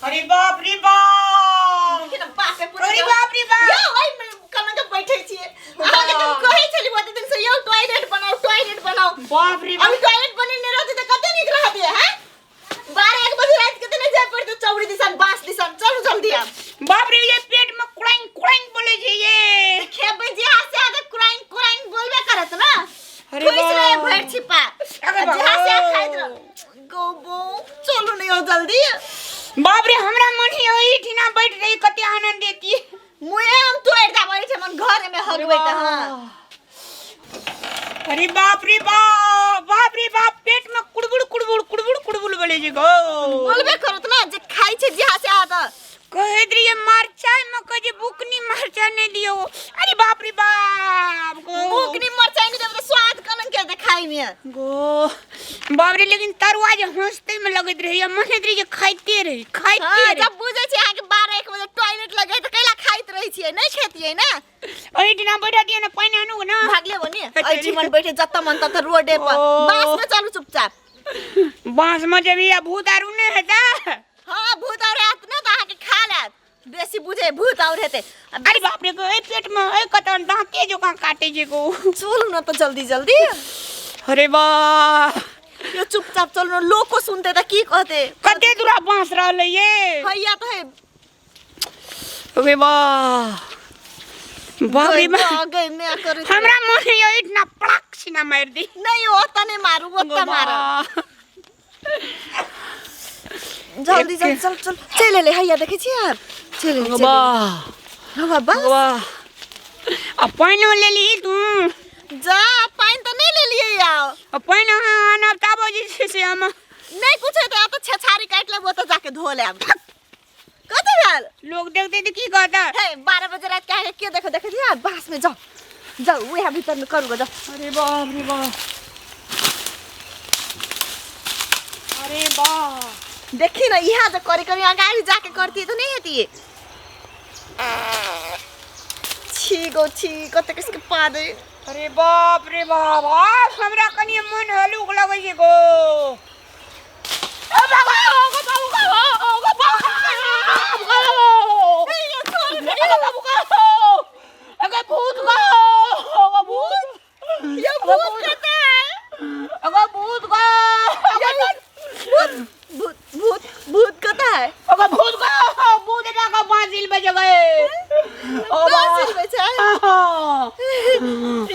अरे बाप रे बाप। देखिए ना, बाप रे पूरा अरे बाप रे बाप। यौ, एहिमे कना के बैठे छियै। अहाँके तऽ कहै छली ओते दिन से यौ टॉयलेट बनाउ, टॉयलेट बनाउ। बाप रे बाप। अभी टॉयलेट बनेने रहती तऽ कते नीक रहती है। 12-1 बजे राति के तऽ नहि जाय पड़तै चौरी दिसन, बाँस दिसन। चलू जल्दी आब। बाप रे, ये पेट में कुड़ांग कुड़ांग बोले छै ये। खेबै जे हाथ से आदत कुरांग कुरांग बोलबे करत ना। अरे ठुसि रहे बाप। भरि छिपा। अरे बाप। जहाँ से खाइत रह। गोबो चलू नहीं हो जल्दी। बाप रे, हमरा मन ही ओही ठिना बैठ रही कते आनंद देती। मुहे हम तोड़ देबै छै मन घर में हगबै त। हां। अरे बाप रे बाप, बाप रे बाप, पेट में कुड़बुड़ कुड़बुड़ कुड़बुड़ कुड़बुड़ बोले छै गो। बोलबे करत ना जे खाइ छै जहाँ से आदत। कहैत रहिए मरचाइ में कहै छै बुकनी मरचाइ नहीं दियो। अरे बाप रे बाप गो। बुकनी मरचाइ नहीं देबै त स्वाद कलन के दे खाइ में। गो बाप रे, लेकिन तरुआ जे हंसते में लगैत रही, मन रही जे खाइते रही, खाइते हाँ, रही। जब बुझै छी अहाँके 12-1 बजे टॉयलेट लगे त कैला खाइत रहै छियै, नहीं खेतियै ना। एहि दिना बैठा दिए ना, पानि आनू ना। भागले हो नि एहि मन बैठे जत मन तत रोडे पर। ओ। बांस में चलू चुपचाप। बांस में जब या भूत आरू नहीं हेता। हाँ, भूत और आत ना त अहाँके खा लेत। बेसी बुझे भूत और हेते। अरे बाप रे गो, ए पेट में ए कतन दांते जो कहाँ काटे जे गो। चलू न त जल्दी जल्दी। अरे वाह। यो चुपचाप चलू न, लोको सुनते त की कहते। कते दूरा बांस रहलै ये। हैया त है। अरे वाह, बाप रे बाप। गई मैं करे हमरा मन है इतना पड़क सिना मार दी। नहीं ओता नहीं मारू, ओता मारू। जल्दी जल्दी चल चल चल ले। हैया देखै छी यार, चल ले। वाह। हवा बस। वाह, आ पानिओ लेली तू? जा, पानि त नहीं लेलिए यार। आ पानि अहाँ आनब तब जे छै से हम नहीं कुछ है तो छछारी काट लेब, ओतऽ जाके धो लेब। कथी भेल? लोग देखते तऽ की कहता? हे, 12 बजे रात के अहाँके के देखो देखै छी यार। बाँस में जाओ जाओ, उएह भीतर में करू जाओ। अरे बाप रे बाप, अरे बाप। देखी ना, यहाँ तो करी करी अगाडि जाके करती तो नहीं हेती। छी गो छी, कते किसके पादे। अरे बाप रे बाप, आब हमरा कनि मन हलुक लगै छै गो। ओ बाबा, ओ गो बाबू गो, ओ गो बाबू गो, ओ बाबू गो, अगे भूत गो, ओ भूत। यो भूत कता है? अगे भूत गो, भूत भूत भूत भूत कता है? अगे भूत गो, भूत ना गो बांसिल बज गए। ओ बांसिल बजे?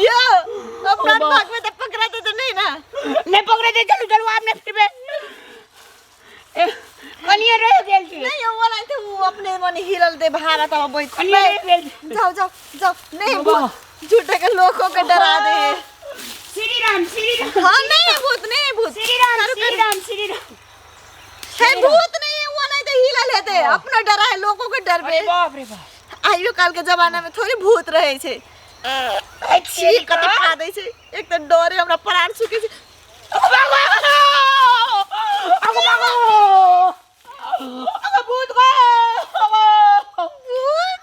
यो अपना बाबा। भाग में तो पकड़ाते तो नहीं ना? नहीं पकड़े थे। चलो चलो, आपने फिर बे कनिया रह गेल छी। नहीं, वो वाला थे, वो अपने मन हिलल दे भारत अब बैठ। कनिया रह गेल छी। जाओ जाओ जाओ। नहीं बाबा। भूत झूठे के लोगों के डरा दे। श्री राम, श्री राम। हाँ, नहीं है भूत, नहीं है भूत। श्री राम, श्री राम, श्री राम। है भूत नहीं है, वो नहीं तो हिलल हेते, अपना डरा है लोगों के डर अरे बे। बाप रे बाप। आइयो काल के जमाना में थोड़ी भूत रहे छै। छी, कते खा दै छै। एक तऽ डरे हमरा प्राण सुखे छै। अगो बाबा, अगो बाबा, अगो भूत गो, भूत?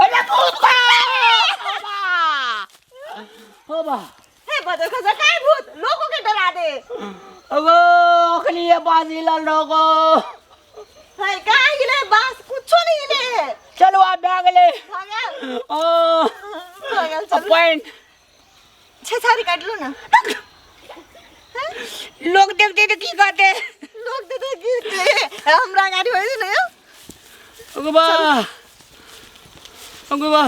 अरे भूत गो। हो बा। हे बदल खजा काय भूत, लोगों के डरा दे। अगो अखनी ये बाजी लाल रगो। है कहाँ हिले बांस? कुछो नहीं हिले। चलो आप भाग ले। भागल। ओ। भागल, चलू। अपन छेछारी काट लो ना। लोग देखते तो की कहते? लोग देखते की कहते? हमरा गाड़ी होइ ने। अगो बा, अगो बा,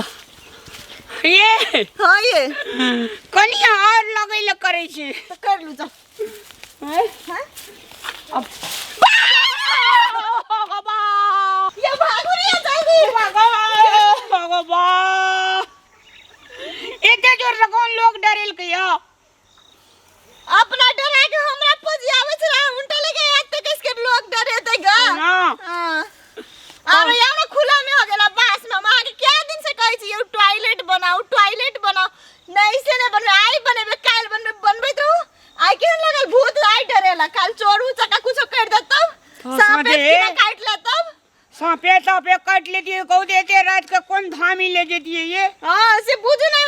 ये। हाँ ये। कनिया और लगै ले करै छै। तो कर लू जाओ। हैं? हाँ? अब अगो बा, ये भागो रे जल्दी। अगो बा, एते जोर से कौन लोग डरेल के यो? अपना डरा के हमरा पजियावे छै, उल्टा लेके आते किसके लोग डरे ते गा। ना। हाँ। आरो यहाँ ना खुला में हो गेला बास में। हम अहाँके क्या दिन से कहै छी यौ टॉयलेट बनाउ, टॉयलेट बनाउ, नहीं से नहीं बनबे, आइ बनेबे काल्हि बनबे, बनबैत रहू। आइ केहन लगल भूत आइ डरेला, काल्हि चोरू चक्का कुछो करि देत तब, हाँ, साँपे साँपे। कीड़ा काटि लेत तब। सांपे तापे काटि लेतियै कहू दे, एते रात के कोन धामी ले जेतियै ये? हाँ से बुझू ना,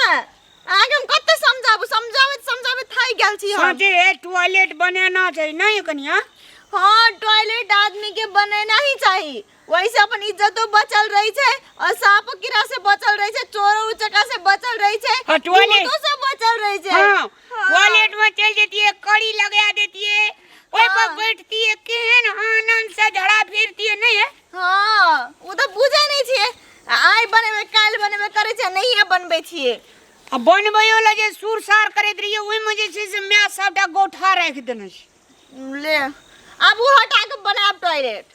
अहाँके हम कते समझाबू, समझाबैत समझाबैत थाकि गेल छी हम। साँचे टॉयलेट बनेना छै नहीं कनिया? हाँ, टॉयलेट आदमी के बनेना ही चाही। वैसे अपन इज्जतो बचल रही छै और सांप कीड़ा से बचल रही छै, चोरो उचका से बचल रही छै। हाँ, टॉयलेट। भूतो से बचल रही छै। हाँ, हाँ। टॉयलेट में चल जतिए, कड़ी लगा देतिए, ओहि पर हाँ। बैठतिए, केहन आनंद से झड़ा फिरतिए, नहीं है? हाँ, ओ तऽ बुझै नहि छियै। आइ बनेबै काल्हि बनेबै करै छियै, नहिए बनबै छियै। आ बनबैयो लए जे सुर सार करैत रहियै, ओहिमे जे छै से माय सबटा गोठा राखि देने छै। ले आब ओ हटा के बनायब टॉयलेट।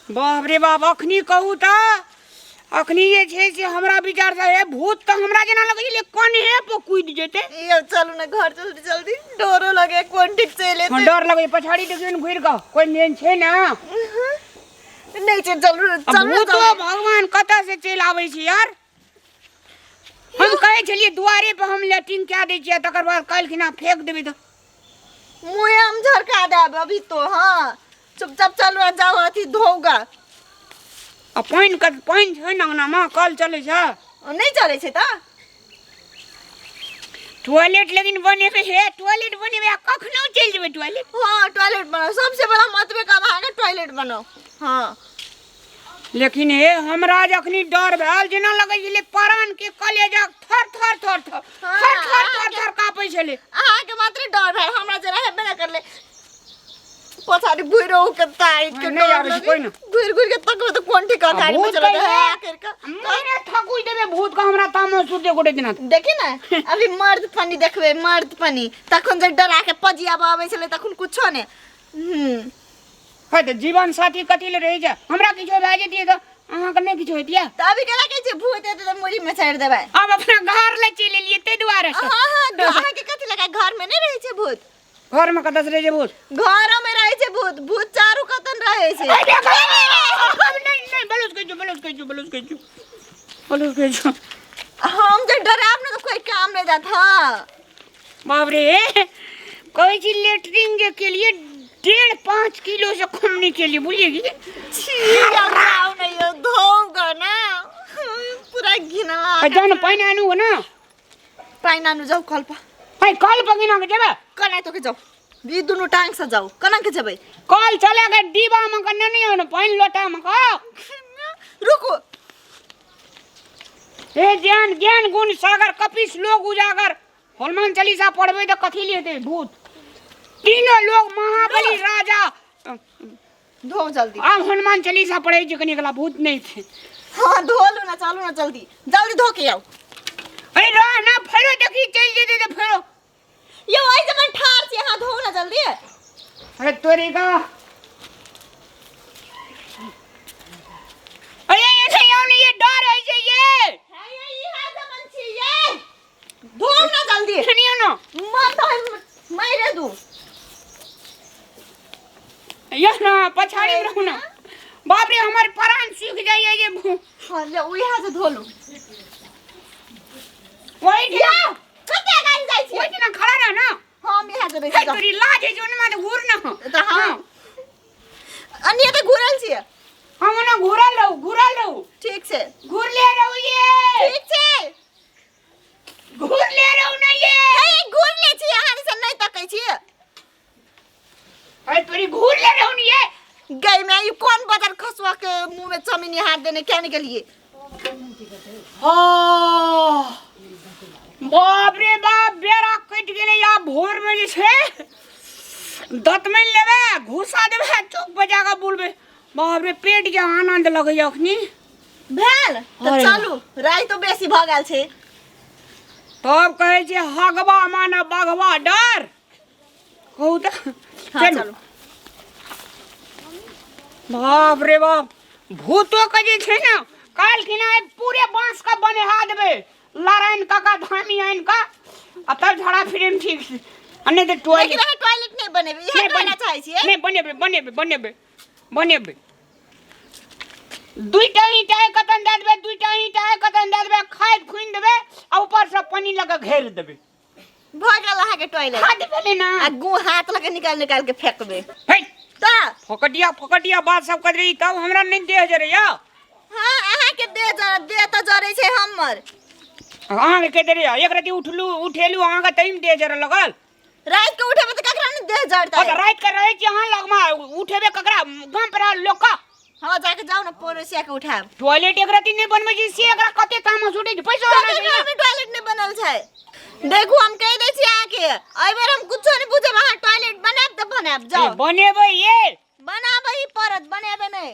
बाप रे बाप, अखनी कहू तऽ अखनी जे छै से हमरा विचार से हे भूत तऽ हमरा जेना लगै छलै कन्हे पर कूदि जेतै। ये चलू ने घर जल्दी जल्दी, डरो लगे कोन ठीक चलि हँ, एतै। डर लगै, पछाड़ी देखियौ ने घुरि कऽ कोइ मेन छै ने। नहि छै, चलू ने, आ चलू ने, भूतो चलू। भगवान कतऽ से चलि आबै छै यार। हम कहै छलियै दुआरे पर हम लैट्रिन कए दै छियै, तकर बाद काल्हि फेंक देबै तऽ मुँहे हम झरका देब अभी तो। हाँ, चुपचाप चलू आ जाओ अथी धोगा। आ पानि के पानि छै ने अंगनामे, कल चलै छै? नहि चलै छै तऽ टॉयलेट लेकिन बनेबै हे, टॉयलेट बनेबै आ कखनो चलि जेबै टॉयलेट। हाँ, टॉयलेट बनाओ, सबसे बड़ा मतबे काम अहाँके टॉयलेट बनाओ। हाँ। लेकिन हे हमरा जखनी डर भेल जेना लगै छलै प्राण के कलेजा थर थर थर थर थर थर थर थर काँपै छलै। अहाँके मात्र डर भेल, हमरा जरा हेबे नहि करलै। पछाडि घुरि के ताकि के नहि डर आबै छै लगे। कोइ न। घुरि घुरि के तकबै तऽ कोन ठीक अगाडि भूत में चलत कहिया? है आखिर के। मैंने थकुच देबै भूत के, हमरा तामस उठे गोटे दिना। देखी ने अभी मर्द पनी देखबै, मर्द पनी तखन जे डरा के पजियाबऽ आबै छलै तखन कुछो ने। है तऽ जीवन साथी कथी लए रहै छै? हमरा किछो भए जैतियै तऽ अहाँके नहि किछो होइतियै? तऽ अभी केना कहै छियै भूत एतै तऽ मुड़ी में छाड़ि देबै? आब अपना घर लए चलि एलियै ताहि दुआरे से। हाँ हाँ, अहाँके कथी लगा घर में नहि रहै छै भूत? घर में कतऽ से रहै छै भूत? घर में रहै छै भूत, भूत चारू कतन रहै छै। अरे देखो, नहीं नहीं, बलूच कहै छियौ, बलूच कहै छियौ, बलूच कहै छियौ, बलूच कहै छियौ। हम जे डराब ने तऽ कोई काम नहि जात। हाँ। बाप रे, कहै छी लेटरिन जे केलिए 1.5 5 किलो से कम नहीं केलिए, बुझलिए की? छी, जाओ नहीं यो धोगा ना पूरा घिना। आ जान पानि आनू ना। पानि आनू जाऊ कल पर। है कल पर केना के जेबै? कना तो के जाऊ, ई दुनू टांग से जाऊ, कना के जेबै? कल चले के डिब्बा में के नहीं हो ने पानि लोटा में के। रुकू। हे ज्ञान ज्ञान गुण सागर कपिस लोग उजागर, हनुमान चालीसा पढ़बै तऽ कथी लिए हेतै भूत? तीनों लोग महाबली राजा। धो जल्दी। आब हनुमान चालीसा पढ़ै छै कनी कला भूत नहीं छै। हाँ, धो लू ना, चलू ना जल्दी जल्दी धो के आओ। अरे रह ना, फेरो देखी चलि जेतै तऽ फेरो। यो आई जमन ठार छी, हाँ धो ना जल्दी। अरे तोरी का, अरे ये नहीं आओ नहीं, ये डर है छै ये। है ये ई हा जमन छी ये, धो ना जल्दी। सुनियो ना। मन तो मारे दू। यह ना पछाड़ी में रहू ना। बाप रे, हमर प्राण सूख जाइए ये। हाँ ले, ओहि हाथ से धो लू। वही या कते गाड़ी जाइ छी? वही ना खड़ा रह ना। हम यहाँ से बैठ है जाऊ। तोरी लाज है जोन में घूर ना। तऽ हम अन्य तऽ घुरल छियै। हम ओना घुरल रहू, घुरल रहू। ठीक छै। घुर ले रहू ये। ठीक छै। घुर ले रहू ना ये। हे घुर ले छी, अहाँ से नहि तकै छियै। अरे तोरी घुर ले रहू ना ये। गई में ई कोन बदर खसुआ के मुंह में चमिनी हाथ देने क्या निकलिए? हाँ बाप रे बाप, बेरा कटि गेलै। आब भोर में जे छै दतमनि लेबै, घुसा देबै, चौक पर जाकऽ बोलबै। बाप रे, पेट के आनंद लगैया अखनी। भेल तऽ अरे। चलू, राति बेसी भऽ गेल छै। तब कहै छै हगवा माने बघवा डर। कहू तऽ। हाँ, चलू। चलू। बाप रे बाप, भूतो के जे छै ने काल्हि खिना पूरे बांस के बनेहा देबै नारायण काका धामी आनि कऽ, आ तब झड़ा फिरे में ठीक छै, आ नहि तऽ लेकिन टॉयलेट अहाँ टॉयलेट नहि बनेबै, इएह नहि कहना चाहै छियै? नहि बनेबै, बनेबै, बनेबै, बनेबै। दुईटा ईंटा एक कतन दए देबै, दुईटा ईंटा एक कतन दए देबै, खाद खुनि देबै आ ऊपर से पानि लऽ कऽ घेर देबै। भऽ गेल अहाँके टॉयलेट। खाद भेलै ने। आ गु हाथ लऽ के निकालि निकालि के फेकबै। हे तऽ फकटिया फकटिया बात सब कर रही, तब हमरा नहि देह जरैया। हाँ, अहाँके देह जर देह तऽ जरै छै हमर। अहाँके के देर एक राति उठलू उठेलू अहाँके तहिमे देह जरऽ लगल। राति के उठेबै तऽ ककरा नहि ने देह जड़तै। अच्छा, राति के रहै छी अहाँ लगमे, उठेबै ककरा? गाम पर आयल लोक का। हाँ, जाके जाओ ना, पड़ोसिया के उठायब। टॉयलेट एक रति नहि बनबै छी से एकरा कते तामस उठै छै, पैसो आनै ककर छै घर में टॉयलेट नहीं बनल छै? देखू, हम कहि दै छी अहाँके, एहि बेर हम कुछो नहीं बुझब। अहाँ टॉयलेट बनायब तऽ बनायब, जाओ। बनेबै ये। बनाबै ही पड़त, बनेबै नहि।